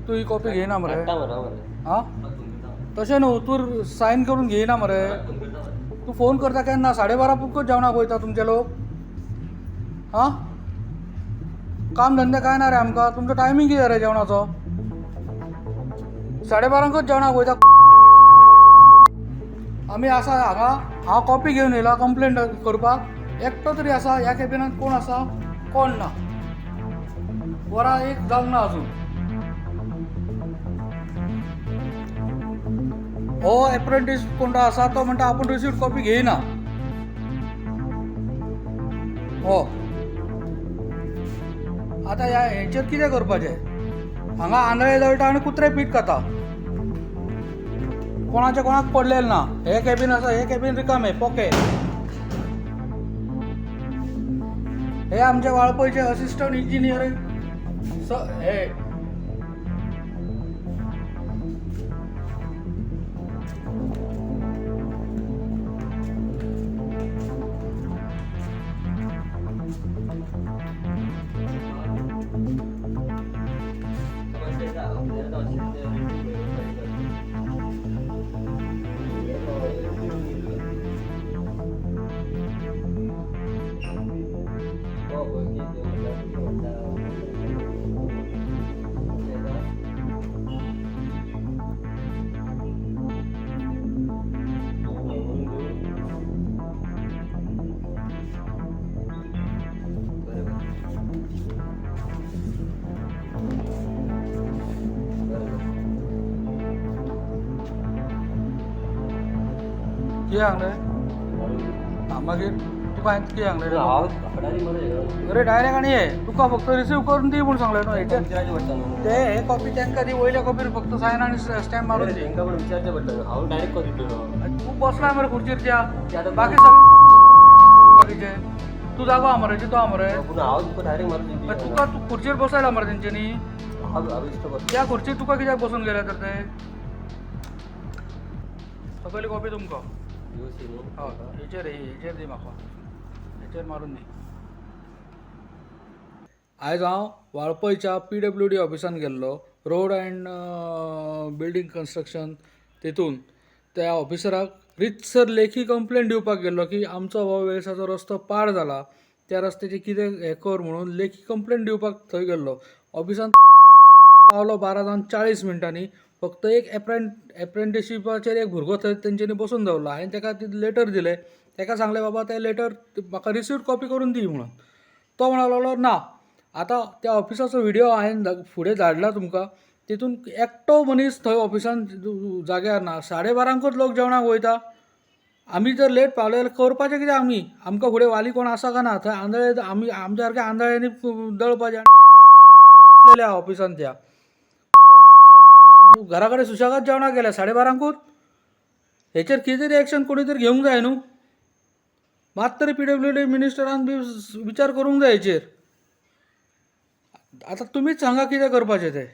तूं ही कॉपी घेयना मरे? हाडटा मरे हांव मरे. आं, तशें न्हू, तूं सायन करून घेयना मरे? फोन करता मरे. तूं फोन करता केन्ना? 12:30 पुरकूच जेवणाक वयता तुमचे लोक. आं, काम धंदे काय ना रे आमकां? तुमचो टायमींग कितें रे जेवणाचो? 12:30कूच जेवणाक वयता. आमी आसा हांगा, हांव कॉपी घेवन येयला कंप्लेन करपाक. एकटो तरी आसा ह्या कॅबिनांत? कोण आसा? कोण ना. वरां एक जावंक ना अजून. हो एप्रेंटीस कोण आसा तो म्हणटा आपूण रिसिव्ड कॉपी घेयना. हो आतां ह्या हेचेर कितें करपाचें? हांगा आंधळे दळटा आनी कुत्रे पीठ खाता. कोणाचें कोणाक पडलेलें ना. हे कॅबीन आसा, हे कॅबीन रिकामे पोके. हे आमचे वाळपयचे असिस्टंट इंजिनियर स हे. कितें सांगलें? आं, मागीर तुका हांवें कितें सांगलें रे? हांव फुडारी मरे. अरे, डायरेक्ट आनी हे तुका फक्त रिसीव करून दी म्हूण सांगलें न्हू हेचेर. विचारचें पडटा न्हू. ते हे कॉपी तांकां दी, वयल्या कॉपीर फक्त सायन आनी स्टॅम्प मारून दी. तांकां पण विचारचें पडटा, हांव डायरेक्ट कॉपी दितलो. तूं बसला मरे खुर्चेर त्या. ते आतां बाकी सगळे बाकीचे तूं जागो आहा मरे, जितो आहा मरे. पूण हांव तुका डायरेक्ट मारून मागीर तुका तूं खुर्चेर बसयला मरे तेंच्यांनी. हांव हांव बेश्टो बसलो. त्या खुर्चेर तुका कित्याक बसून गेले तर ते? सगळी कॉपी तुमकां. सी न्हू. हय, हेचेर हेचेर दी म्हाका, हेचेर मारून दी. आयज हांव वाळपयच्या PWD ऑफिसान गेल्लो, रोड अँड बिल्डींग कन्स्ट्रक्शन. तेतून त्या ऑफिसराक रितसर लेखी कंप्लेन दिवपाक गेल्लो की आमचो हो वेळसाचो रस्तो पाड जाला, त्या रस्त्याचें कितें हें कर म्हणून लेखी कंप्लेन दिवपाक थंय गेल्लो. ऑफिसान पावलो 12 जावन 40 मिनटांनी. फक्त एक एप्रेंटिशिपाचेर एक भुरगो थंय तेंच्यांनी बसून दवरला. हांवें ताका लेटर दिलें. ताका सांगलें, बाबा, तें लेटर म्हाका रिसिव्ड कॉपी करून दी म्हणून. तो म्हणूंक लागलो ना. आतां त्या ऑफिसाचो व्हिडियो हांवें फुडें धाडला तुमकां. तितून एकटो मनीस थंय ऑफिसान जाग्यार ना. 12:30कूच लोक जेवणाक वयता. आमी जर लेट पावले जाल्यार करपाचें कितें आमी? आमकां फुडें वाली कोण आसा काय ना? थंय आंधळे, आमी आमच्या सारके आंधळ्यांनी दळपाचें. बसलेले आहा ऑफिसान त्या. घरा कडेन सुशेगाद जेवणाक गेले 12:30कूच. हेचेर कितें तरी एक्शन कोणी तरी घेवंक जाय न्हू. मात तरी PWD मिनिस्टरान बी विचार करूंक जाय हेचेर. आतां तुमीच सांगा कितें करपाचें तें.